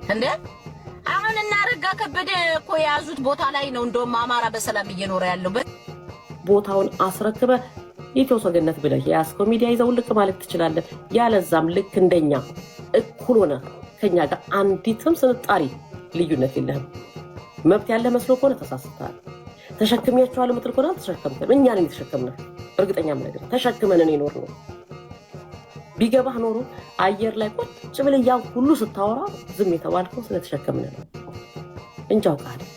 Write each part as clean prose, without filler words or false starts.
እንዴ? አሁን እነ አረጋ ከበደ እኮ የያዙት ቦታ ላይ ነው እንደውም አማራ በሰላም እየኖረ ያለው። ቦታውን አስረክበ ኢትዮ ሰገነት ብለህ የያዝከው ሚዲያ ይዘው ልቅ ማለት ትችላለህ። ያለዛም ልክ እንደኛ እኩል ሆነ ከኛ ጋር አንዲትም ስንጣሪ ልዩነት የለህም። መብት ያለ መስሎ ከሆነ ተሳስተሃል። ተሸክሚያቸዋለሁ የምትል ከሆነ አልተሸከምክም። እኛ ነን የተሸከምነህ። እርግጠኛ የምነግርህ ተሸክመን የኖር ነው። ቢገባህ ኖሮ አየር ላይ ቁጭ ብለህ ያን ሁሉ ስታወራ ዝም የተባልከው ስለተሸከምን ነው እንጂ አውቀህ አይደለም።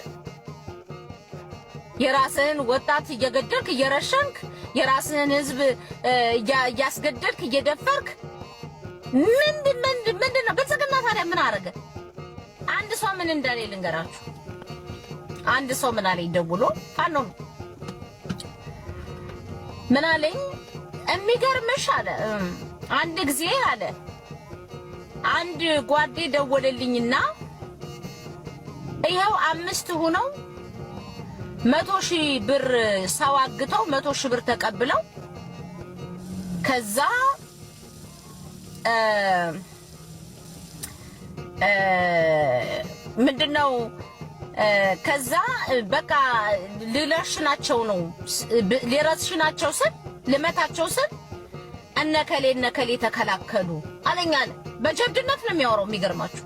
የራስህን ወጣት እየገደልክ እየረሸንክ፣ የራስህን ህዝብ እያስገደልክ እየደፈርክ ምንድን ምንድን ምንድን ነው ብልጽግና ታዲያ ምን አደረገ? አንድ ሰው ምን እንዳለኝ ልንገራችሁ። አንድ ሰው ምን አለኝ ደውሎ፣ ፋኖ ነው። ምን አለኝ? የሚገርምሽ አለ፣ አንድ ጊዜ አለ አንድ ጓዴ ደወለልኝና ይኸው አምስት ሆነው 100,000 ብር ሰው አግተው 100,000 ብር ተቀብለው ከዛ ምንድነው ከዛ በቃ ልረሽናቸው ነው፣ ሊረሽናቸው ስል ልመታቸው ስል እነከሌ እነከሌ ተከላከሉ አለኝ አለ። በጀብድነት ነው የሚያወራው የሚገርማችሁ።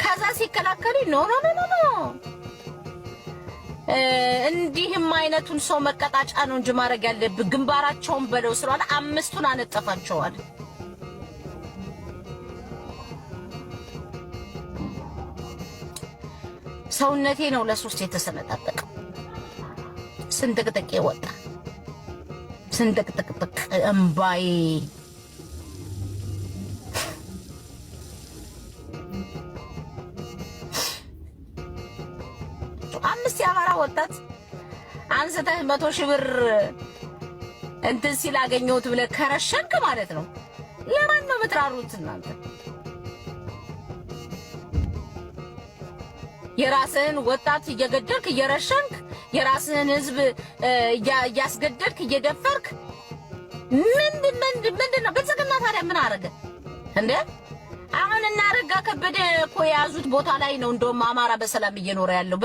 ከዛ ሲከላከሉ no, no, no, no፣ እንዲህም አይነቱን ሰው መቀጣጫ ነው እንጂ ማድረግ ያለብህ ግንባራቸውን በለው ስለዋለ አምስቱን አነጠፋቸዋል። ሰውነቴ ነው ለሶስት የተሰነጣጠቀው። ስንጥቅጥቄ ወጣ። ስንጥቅጥቅጥቅ እምባዬ። አምስት የአማራ ወጣት አንስተህ 100,000 ብር እንትን ሲል አገኘሁት ብለህ ከረሸንክ ማለት ነው። ለማን ነው የምትራሩት እናንተ? የራስህን ወጣት እየገደልክ እየረሸንክ፣ የራስህን ህዝብ እያስገደልክ እየደፈርክ ምንድን ምንድን ምንድን ነው ብልጽግና ታዲያ ምን አደረገ እንዴ? አሁን እነ አረጋ ከበደ እኮ የያዙት ቦታ ላይ ነው እንደውም አማራ በሰላም እየኖረ ያለው።